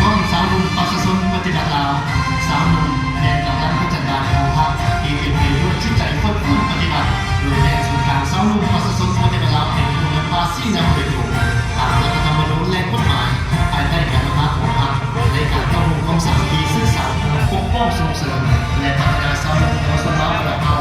Phong trào Nông Dân Pab Xa Xôn Pua Tij Pab Lao, สาวหนุ่ม แกนก่อตั้งผู้จัดการกองทัพ ที่เต็มไปด้วยจิตใจฟดฟู่ปฏิบัติ โดยแกนศูนย์กลาง สาวหนุ่ม ประชาชน ปฏิบัติลาว เป็นผู้นำพาชี้นำโดยตรง ตามรัฐธรรมนูญและกฎหมาย ภายใต้การนำพาของพรรค ในการเต้าหู้ความสามัคคี สืบสาน ปกป้อง ส่งเสริม และพัฒนาชาวหนุ่มเยาวชนลาวประดับพราว